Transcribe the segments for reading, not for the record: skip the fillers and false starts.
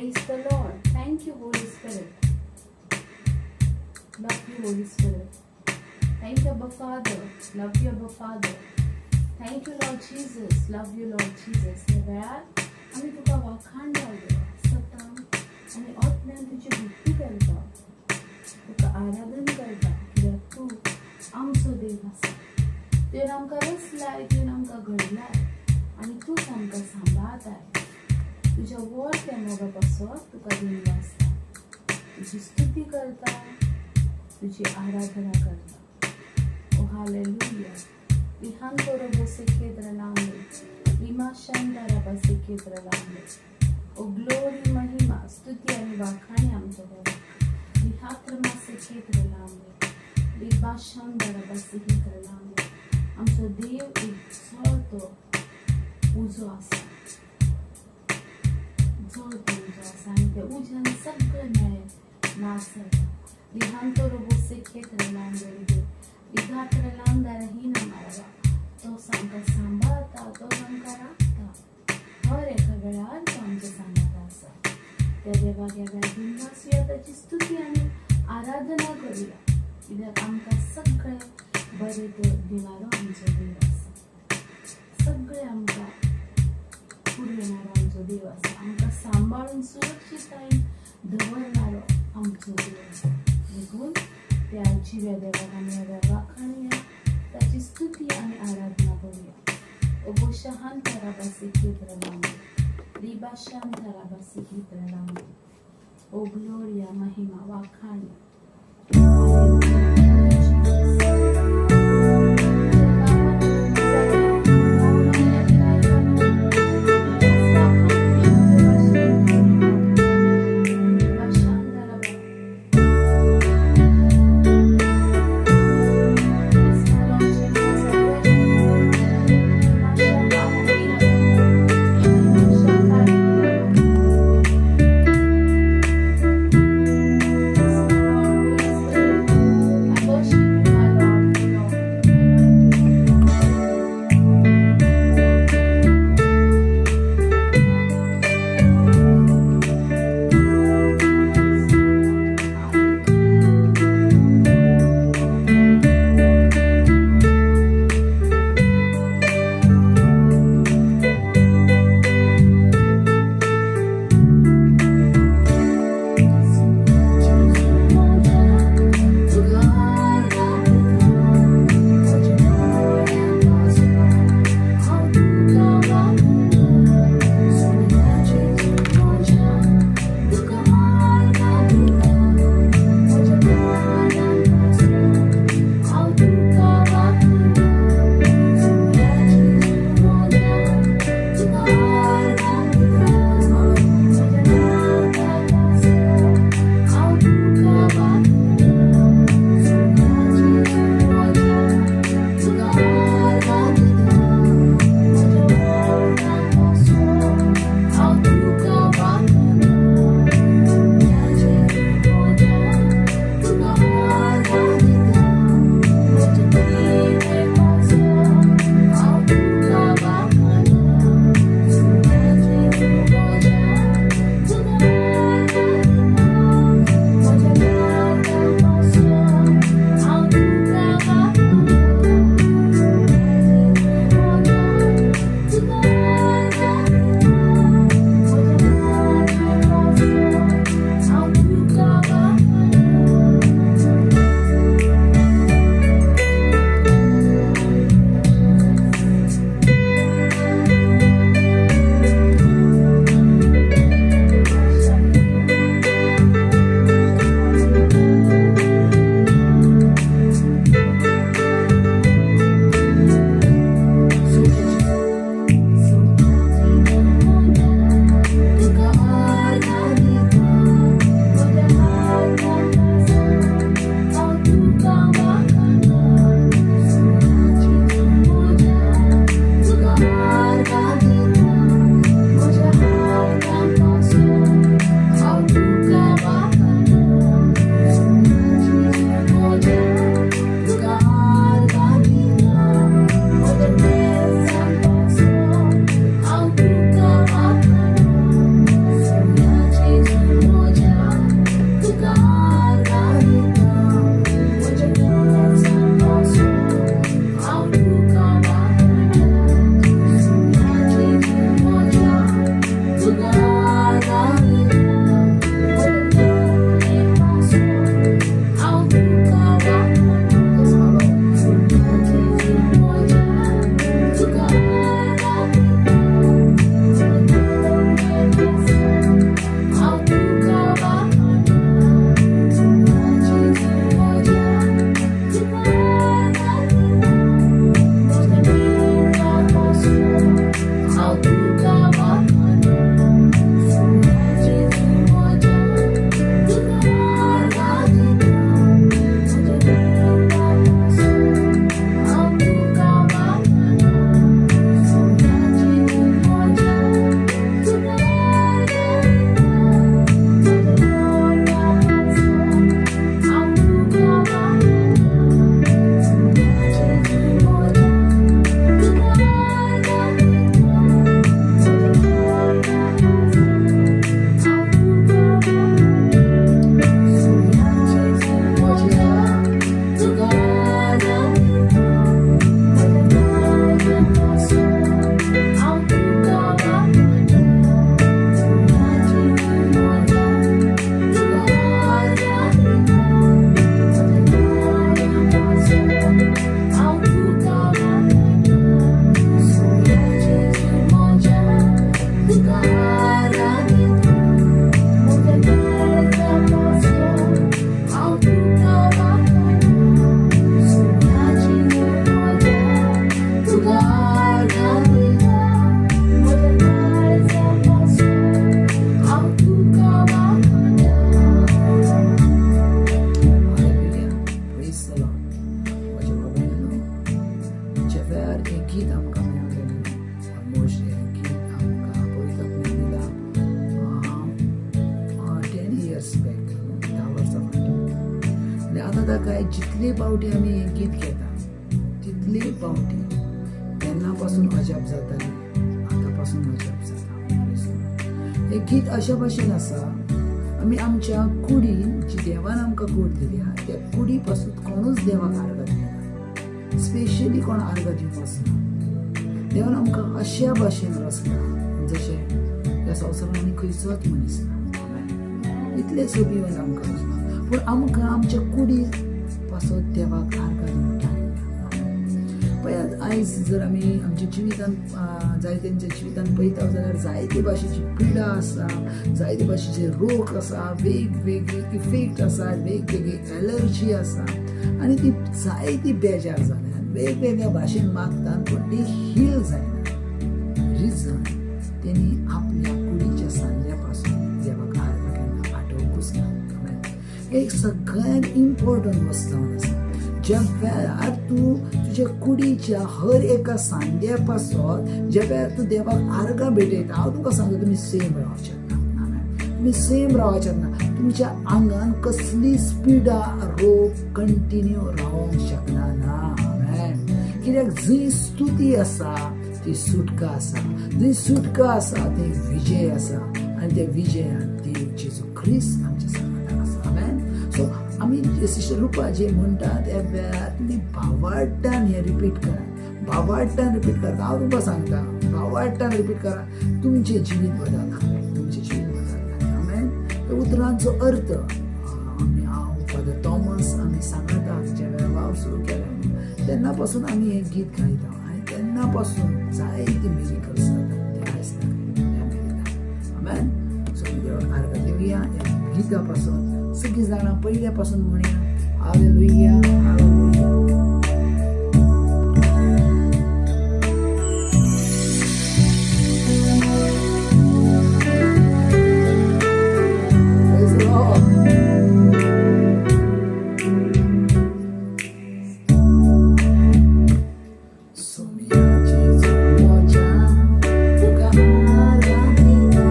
Praise the Lord. Thank you, Holy Spirit. Love you, Holy Spirit. Thank you, Abba Father. Love you, Abba Father. Thank you, Lord Jesus. Love you, Lord Jesus. ह्या वेळार आमी तुका वाखाण देवा, सतान आनी आत्म्यान तुजी भक्ती करता, तुका आराधन करता, कित्याक तूं आमचो देव आसा. तुवें आमकां रचलाय, तुवें आमकां घडलाय आनी तूंच आमकां सांबाळताय. तुज्या व्हड त्या मोगा पासत तुका दिनवासता, तुजी स्तुती करता, तुजी आराधना करता. ओ हालेलुया. लिहांतोरोबोसेकेद्रलांबे लिमाशांदाराबासेकेद्रलांबे. ओ ग्लोरी, महिमा, स्तुती आणि वाखाणी आमच्या देवा. लिहात्रमासेकेद्रलांबे लिबाशांदाराबासेकेद्रलांबे. आमचो देव एक जळतो उजो आसा, जळतो उजो आसा आनी त्या उज्यान सगळें मेळ्ळें नाश जाता. लिहांतोरोबोसेकेद्रलांबे लिगात्रलांदारहीन मारवा. तो आमकां सांबाळता, तो आमकां राखता, हर एका वेळार तो आमच्या सांगाता आसा. त्या देवाक ह्या वेळार दिनवासुया, ताची स्तुती आनी आराधना करुया, कित्याक आमकां सगळें बरें दिणारो आमचो देव आसा, सगळें आमकां पुरयणारो आमचो देव आसा, आमकां सांबाळून सुरक्षितायेन दवरणारो आमचो देव आसा. देखून त्या जिव्या देवाक आमी ह्या वेळार वाखाणुया, ताची स्तुती आनी आराधना करुया. ओबोशाहांतराबासेकेद्रलांबे रिबाशांतराबासेकेद्रलांबे. ओ ग्लोरिया, महिमा, वाखाणी. I worship you, my Lord. आयज जितले पावटी आमी हें गीत घेता तितले पावटी तेन्ना पासून अजाप जातालें, आतां पासून अजाप जाता. हें गीत अशा भाशेन आसा, आमी आमच्या कुडीन जी देवान आमकां कूड दिल्या त्या कुडी पासून कोणूच देवाक आर्गां दिना, स्पेशली कोण आर्गां दिवंक वचना. देवान आमकां अशा भाशेन रचला जशें ह्या संवसारांत आनी खंयचोच मनीस ना. इतले सोबीवन आमकां रचला, पूण आमकां आमच्या कुडी पासत देवाक आर्गां दिवंक टायम ना. पळयात, आयज जर आमी आमच्या जिवितान जायत्यांच्या जिवितान पळयता जाल्यार जायते भाशेची पिडा आसा, जायते भाशेचे रोग आसा, वेगवेगळी इफेक्ट आसा, वेगवेगळी एलर्जी आसा आनी ती जायती बेजार जाल्यान वेगवेगळ्या भाशेन मागतात, पूण ती हील जायना. रिजन तेणी आपल्या कुडीच्या सांध्या पासून देवाक आर्गां केन्ना आठोवंकूच ना. एक सगळ्यात इम्पॉर्टंट वस्त जावन आसा, ज्या वेळार तूं तुज्या कुडीच्या हर एका सांध्या पासत ज्या वेळार तूं देवाक आर्गां भेटयता, हांव तुमकां सांगता, तुमी सेम रावचें ना, तुमी सेम रावचें ना. तुमच्या आंगान कसलीच पिडा रोग कंटिन्यू रावंक शकना ना. कित्याक जंय स्तुती आसा ती सुटका आसा, जंय सुटका आसा थंय विजय आसा आनी त्या विजयान देव जेजू क्रिस्त आमच्या सांगाताक आसा. आमेन. सो आमी सिस्टर रुपा जे म्हणटा त्या वेळार तुमी भावार्थान हें रिपीट करा, भावार्थान रिपीट करा. हांव तुमकां सांगता, भावार्थान रिपीट करा, तुमचें जिवीत बदलता, तुमचें जिवीत बदलता. आमेन. त्या उतरांचो अर्थ आमी, हांव फादर थॉमस आमी सांगाता ज्या वेळार वावर सुरू केलो तेन्ना पासून आमी हें गीत गायता आनी तेन्ना पासून जायती मिरिकल्स जातात ते आयज दाखयता. आमेन. सो आमी देवाक आर्गां दिवया ह्या गिता पासून. सगळीं जाणां पयल्या पासून म्हणया, hallelujah, hallelujah. Praise the Lord. सोम्या जेजू म्हज्या तुका आर्गां दिता,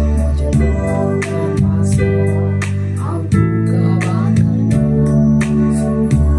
म्हज्या लोकां पासत हांव तुका वाखाणता. सोम्या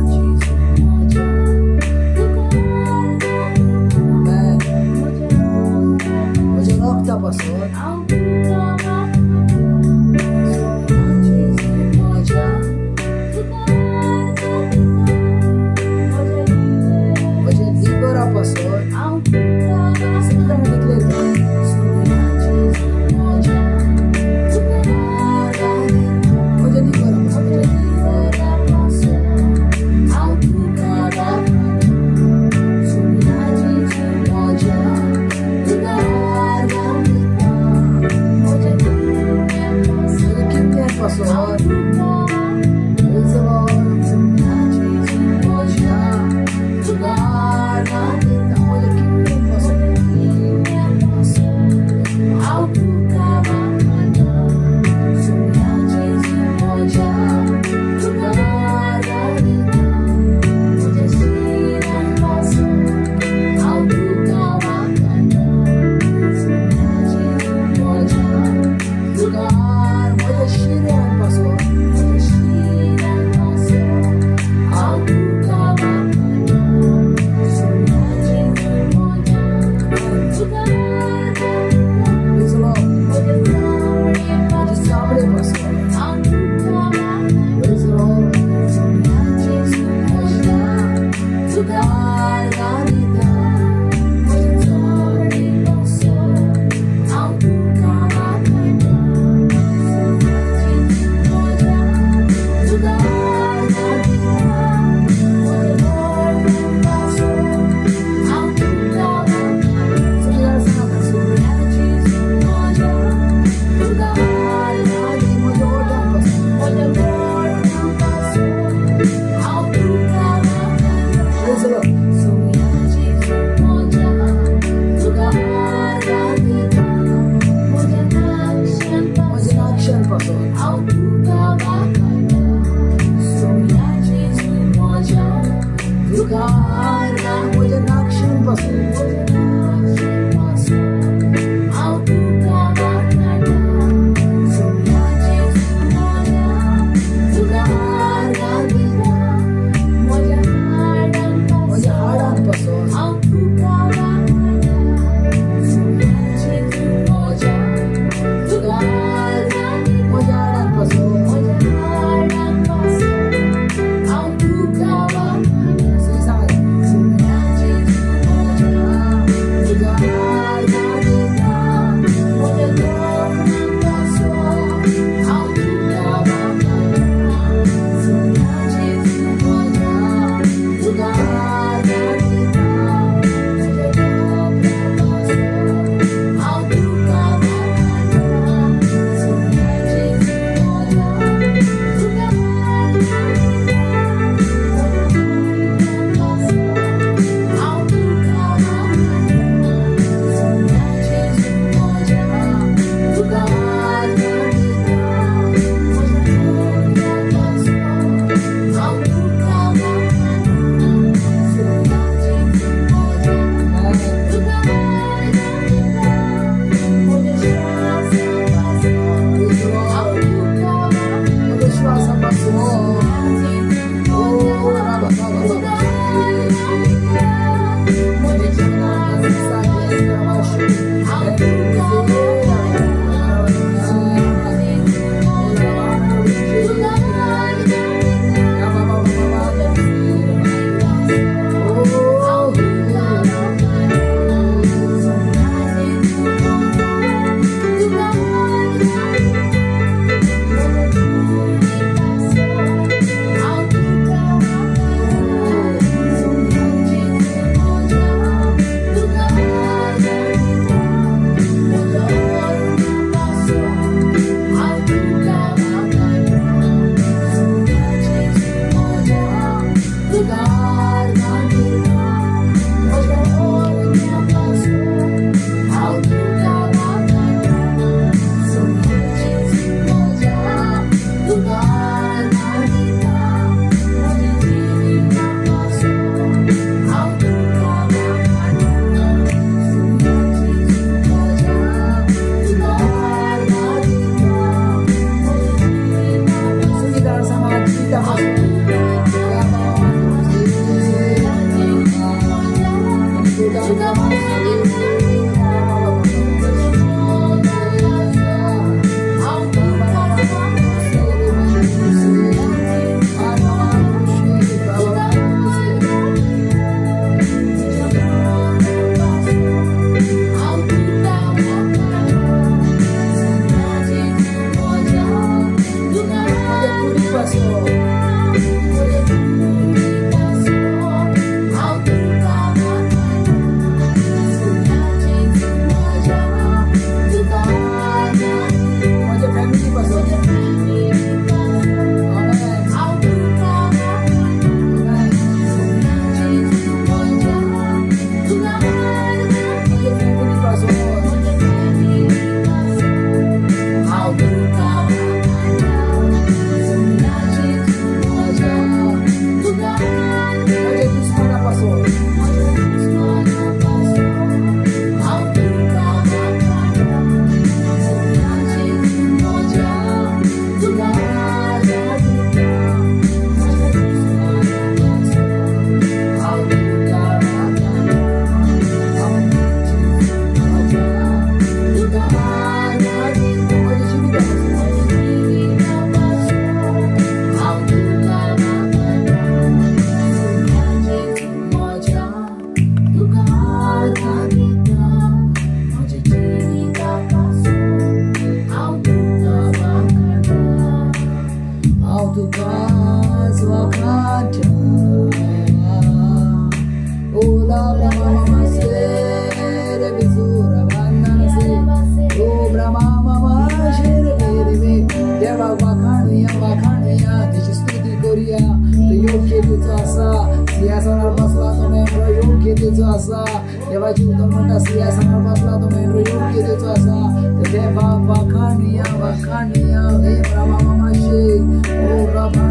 पातला तो मेंढरो योग्यतेचो आसा. तर देवाक वाखाणुया, वाखाणुया. हे रामा मामाशे ओ रामा.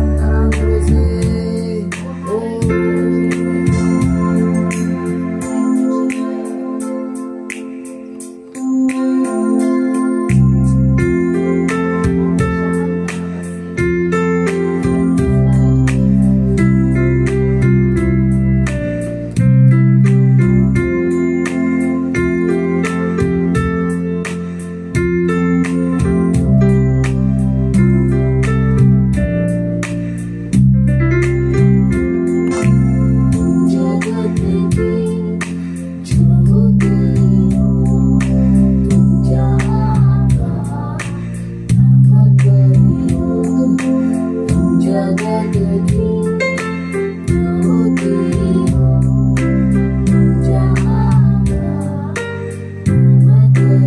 ओ. जगत की ज्योति हो, तुम जहाँ का नमक हो. तुम जगत की ज्योति हो, तुम जहाँ का नमक हो.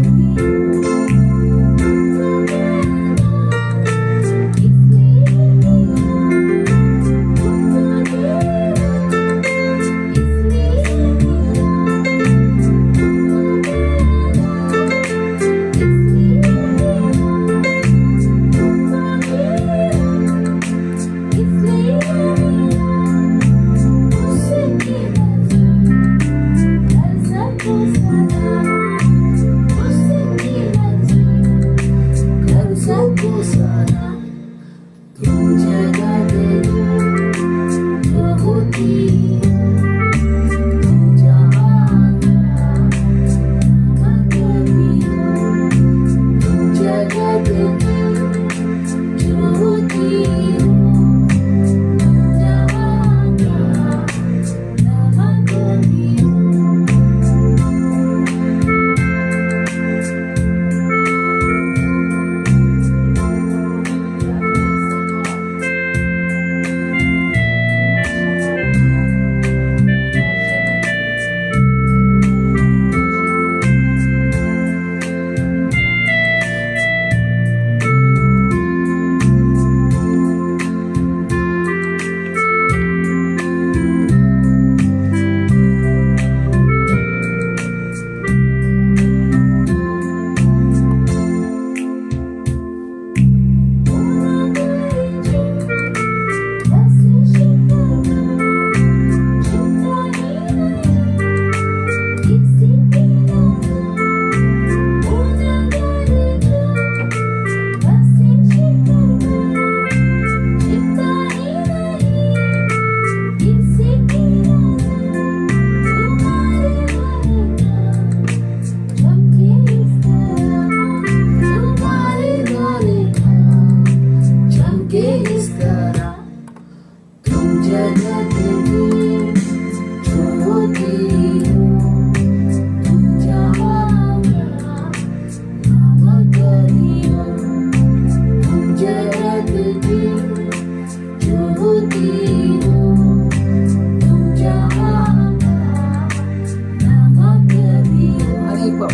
कर सबको सारा. तुम जगत की ज्योति हो, तुम जहाँ का नमक हो. तुम जगत की ज्योति हो, तुम जहाँ का नमक हो. चमके इस तरह. तुम जगत की ज्योति हो, तुम जहाँ का नमक हो. तुम जगत की ज्योति हो, तुम जहाँ का नमक हो. आणि एक पाव.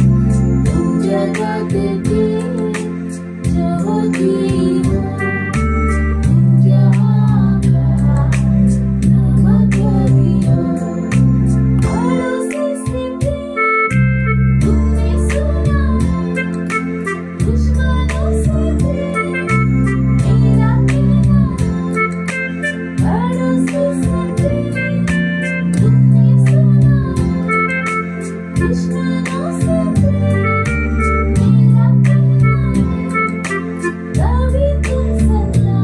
तुम जगत की ज्योति हो, तुम जहाँ का नमक हो. पड़ोसी से प्रेम तुमने सुना, दुश्मनों से प्रेम मेरा कहना. पड़ोसी से प्रेम तुमने सुना, दुश्मनों से प्रेम मेरा कहना. तभी तुम सदा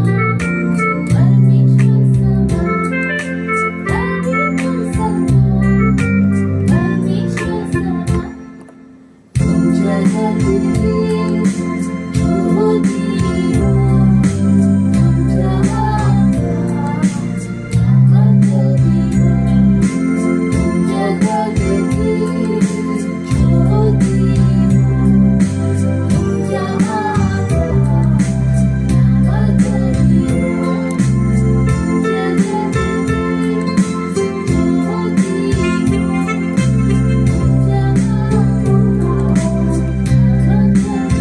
परमेश्वर समा, तभी तुम सदा परमेश्वर समा. तुम जगत की ज्योति हो, तुम जहाँ का नमक हो. तुम जगत की ज्योति हो, तुम जहाँ का नमक हो. तुम जगत की ज्योति हो, तुम जहाँ का नमक.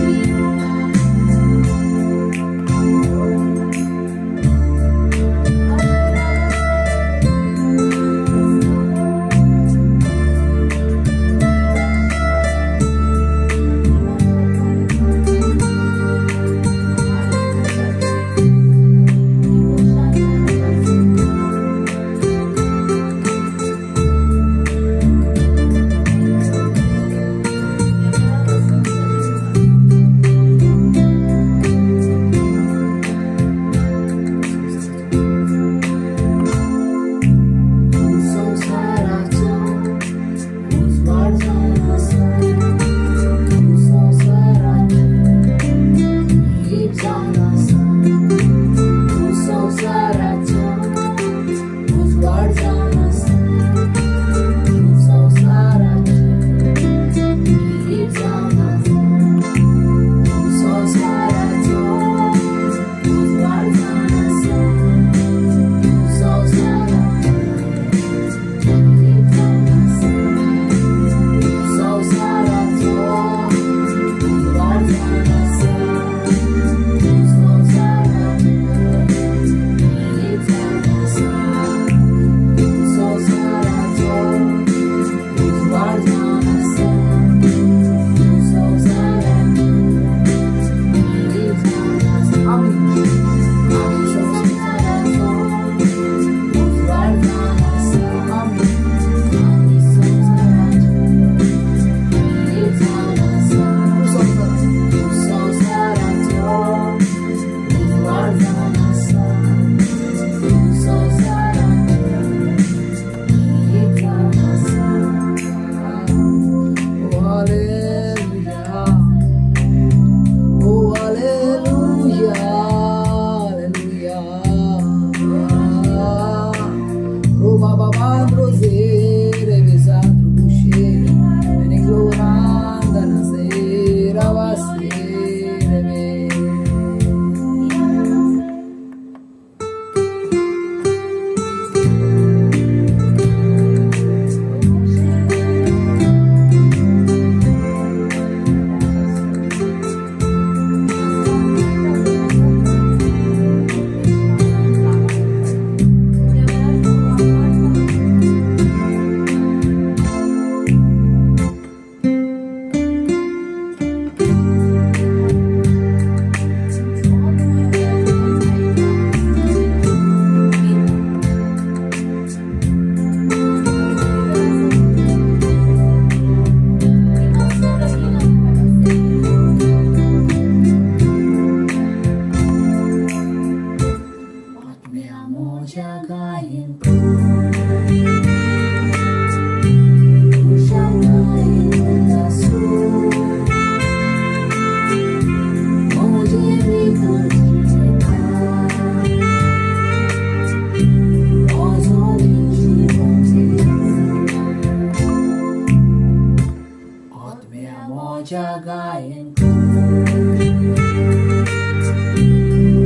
म्हज्या गायन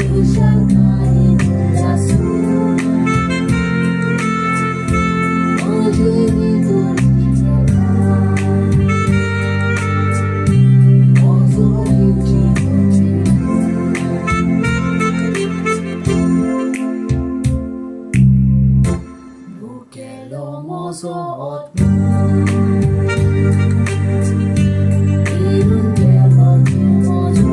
खुशालकायेन उल्हासून म्हजे भितर जियेता. म्हजो जीव जिवचेलो. मुखेलो म्हजो आत्मो पिरून गेलो जीव म्हजो.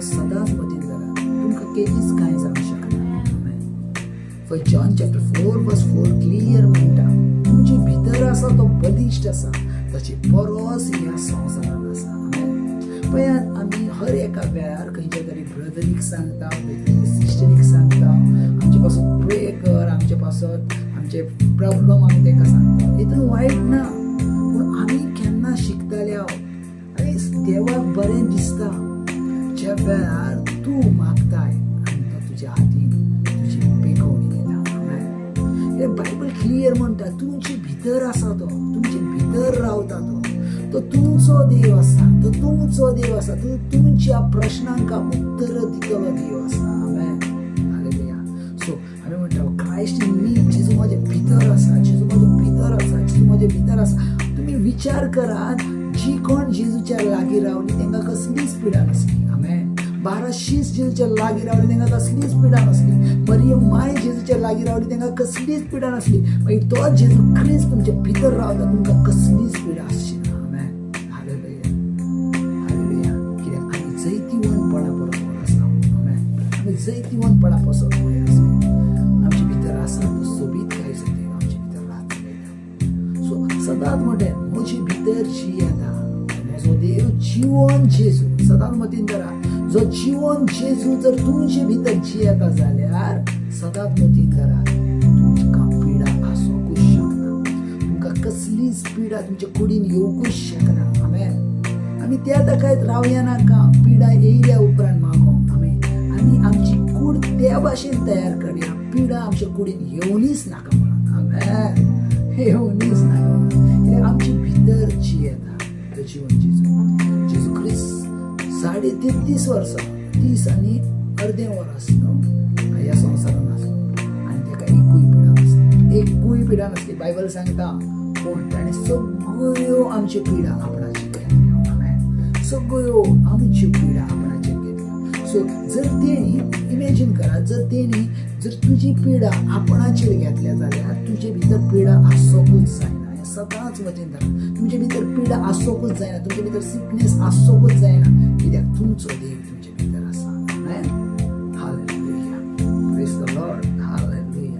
हो सदांच मतीन धरात, तुमकां केदीच कांय जावंक शकना. First John chapter 4 verse 4 clear म्हणटा, तुमचे भितर आसा तो बलिश्ट आसा, ताची परस ह्या संवसारान आसा. पळयात, आमी हर एका वेळार खंयच्या तरी ब्रदरीक सांगता, खंयच्या तरी सिस्टरीक सांगता, आमचे पासत प्रे कर, आमचे पासत आमचे प्रॉब्लम आमी तांकां सांगता. हितून वायट ना, पूण आमी केन्ना शिकतले आनी देवाक बरें दिसता ज्या वेळार तूं मागताय आनी तो तुज्या हातीन तुजी पेकोवणी घेता. हे बायबल क्लियर म्हणटा, तुमचे भितर आसा तो, तुमचे भितर रावता तो, तो तुमचो देव आसा, तो तुमचो देव आसा, तो तुमच्या प्रश्नांका उत्तर दितलो देव आसा. आमेन, हालेलुया. सो आमी म्हणटा क्रायस्ट इन मी, जेजू म्हजे भितर आसा, जेजू म्हजे भितर आसा, जेजू म्हजे भितर आसा. तुमी विचार करात, जी कोण जेजूच्या लागीं रावली तांकां कसलीच पिडा नासली. आमेन. 12 शीस जेजूच्या लागीं रावली तांकां कसलीच पिडा नासली. मरियम माय जेजूच्या लागीं रावली तांकां कसलीच पिडा नासली. मागीर तो जेजू क्रिस्त तुमच्या भितर रावता, तुमकां कसलीच पिडा आसची ना. आमेन, हालेलुया, हालेलुया. कित्याक आमी जैतिवंतपणा परस व्हड आसा. आमेन. आमी जैतिवंतपणा पसत वयर आसा. आमचे भितर आसा तो सोबीत कायचो देव आमचे भितर रात चलयता. सो सदांच म्हणटे म्हजे भितर जी येता म्हजो देव जिवन जेजू. सदांच मतीन धरा, जो जिवन जेजू जर तुमचे भितर जियेता जाल्यार सदांच मतीन धरा, तुमकां पिडा आसोंकूच शकना, तुमकां कसलीच पिडा तुमच्या कुडीन येवकूच शकना. आमेन. आमी त्या ताकायत रावया नाका, पिडा येयल्या उपरांत मागोंक. आमी आनी आमची कूड त्या भाशेन तयार करया, पिडा आमच्या कुडीन येवनीच नाका म्हणून. आमेन, येवनीच नाका म्हणून. कित्याक आमचे भितर जियेता तो जिवन जेजू. जेजू क्रिस्त 33.5 वर्सां, 30 आनी अर्दें वर्स न्हू ह्या संवसारान आसलो आनी ताका एकूय पिडा नासली, एकूय पिडा नासली. बायबल सांगता, पूण ताणें सगळ्यो आमच्यो पिडा आपणाचेर घेतल्यो. आमेन. सगळ्यो आमच्यो पिडा आपणाचेर घेतल्यो. सो जर तेणी इमेजीन करात, जर तेणी जर तुजी पिडा आपणाचेर घेतल्या जाल्यार तुजे भितर पिडा आसोकूच जायना. हें सदांच मतीन धरा, तुमचे भितर पिडा आसोकूच जायना, तुमचे भितर सिकनेस आसोकूच जायना, कित्याक तुमचो देव तुमचे भितर आसा. आमेन, hallelujah, praise the Lord, hallelujah.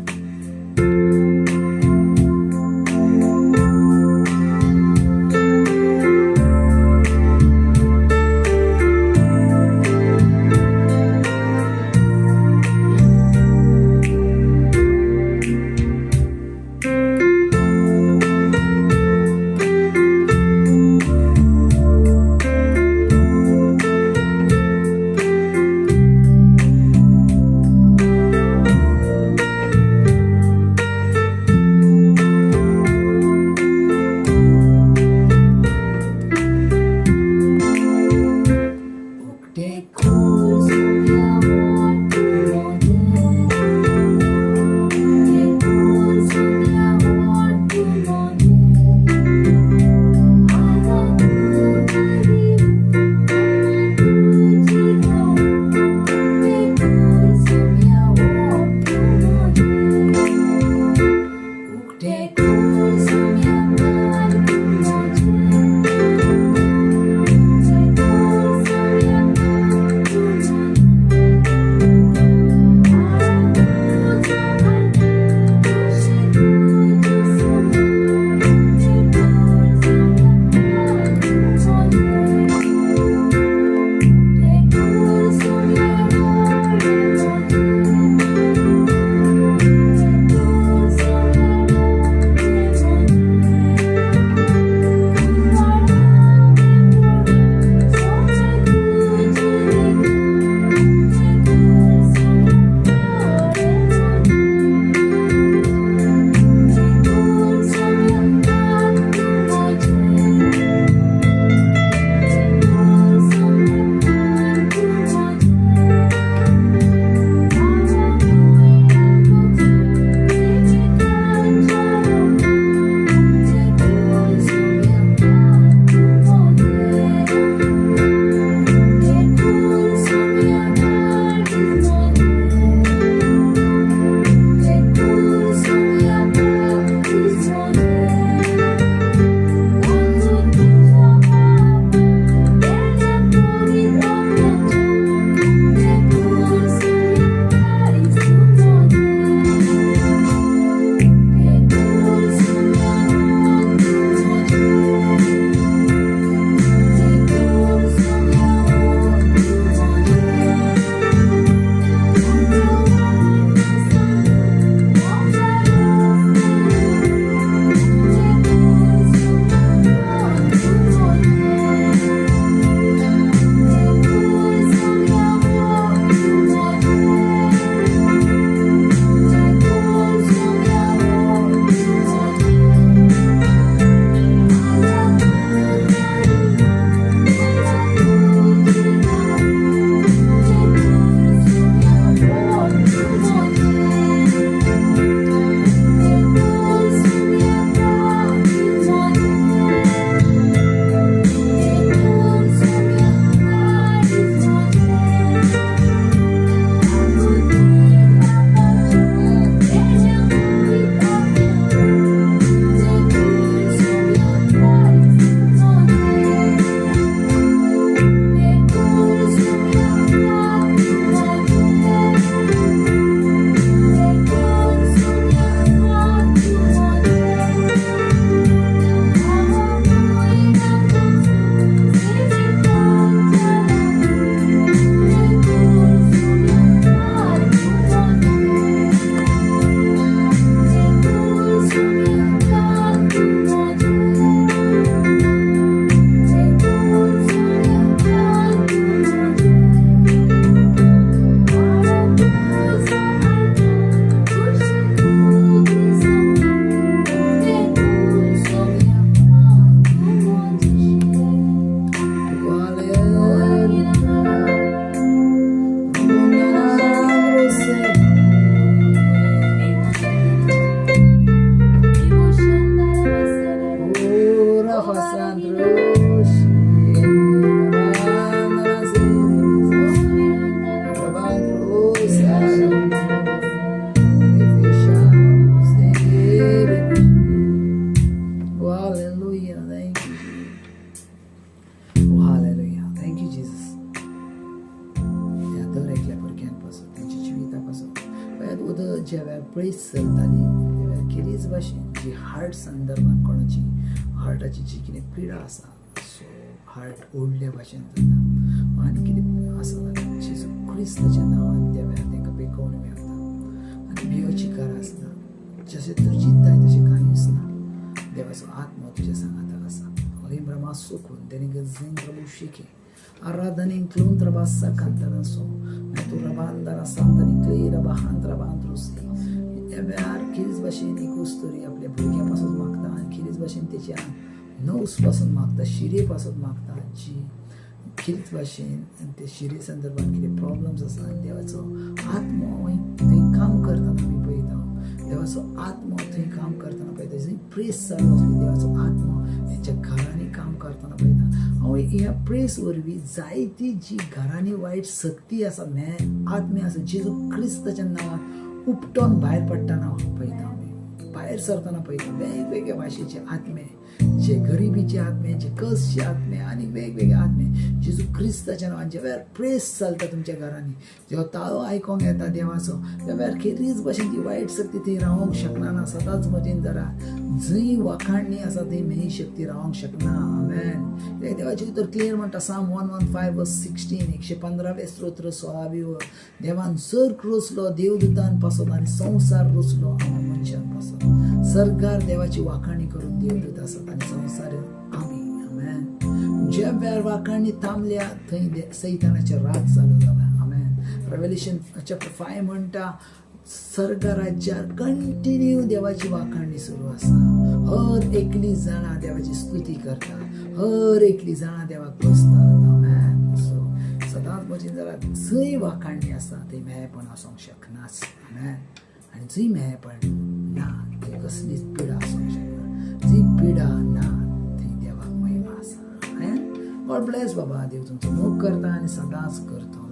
ज्या वेळार प्रेस चलताली त्या वेळार खेरीज भाशेन जी हार्ट संदर्भान कोणाची हार्टाची जी कितें पिडा आसा, सो हार्ट ओडल्या भाशेन जाता आनी कितें आसा जाल्यार जेजू क्रिस्ताच्या नांवान त्या वेळार तांकां बेकोवणी मेळटा आनी भियोची गरज ना. जशें तूं चिंत्ताय तशें कांयच ना. देवाचो आत्मो तुज्या सांगाताक आसा. Rimbrama sukun denigazendra bushiki aradani incluntra bassa cantaranso naturabandara santa niclira bahantra bandrusi. ह्या वेळार खेरीज भाशेन एक वस्तुरी आपल्या भुरग्यां पासून मागता आनी खेरीज भाशेन तेच्या नवस पासून मागता, शिरे पासून मागता, जी खेरीज भाशेन ते शिरे संदर्भात कितें प्रॉब्लम्स आसा आनी देवाचो आत्मो थंय काम करतना आमी पळयता. देवाचो आत्मो थंय काम करतना पळयता. जंय प्रेस चालू आसली देवाचो आत्मो हेच्या घरांनी काम करतना पळयता. हांव ह्या प्रेस वरवीं जायती जी घरांनी वायट शक्ती आसा, आत्मे आसा, जेजू क्रिस्ताच्या नांवान उपटोन भायर पडटना पळयता. आमी भायर सरतना पळयता वेगवेगळ्या भाशेचे आत्मे, जे गरिबीचे आत्मे, जे कसचे आत्मे आनी वेगवेगळे आत्मे जेजू क्रिस्ताच्या नांवान ज्या वेळार प्रेस चलता तुमच्या घरांनी, जेव्हा ताळो आयकोंक येता देवाचो, त्या वेळार खेरीज भाशेन ती वायट शक्ती थंय रावंक शकना ना. सदांच मतीन धरा, जंय वाखाणणी आसा थंय मेही शक्ती रावंक शकना. आमेन. देवाचे तर क्लियर म्हणटा Psalm 115:16, 115 स्तोत्र 16वी ओळ, देवान सर्ग रचलो देवदूतान पासत आनी संवसार रचलो आमी मनशान पासत. सरकार देवाची वाखाणी करून देवदूत आसात आनी संवसार आमी. आमेन. ज्या वेळार वाखाणी थांबल्या थंय सैतानाचे राज चालू जाला. आमेन. रेव्हलेशन चॅप्टर 5 म्हणटा सर्ग राज्यार कंटिन्यू देवाची वाखाणी सुरू आसा. हर एकली जाणां देवाची स्तुती करता, हर एकली जाणां देवाक बसतात. आमेन. सो सदांच म्हजेन जाल्यार जंय वाखाणी आसा थंय मेळपण आसूंक शकनाच. आमेन. आनी जंय मेळपण ना थंय कसलीच पिडा आसूंक शकना. जंय पिडा ना थंय देवाक महिमा आसा. आमेन. गॉड ब्लेस बाबा. देव तुमचो मोग करता आनी सदांच करतलो.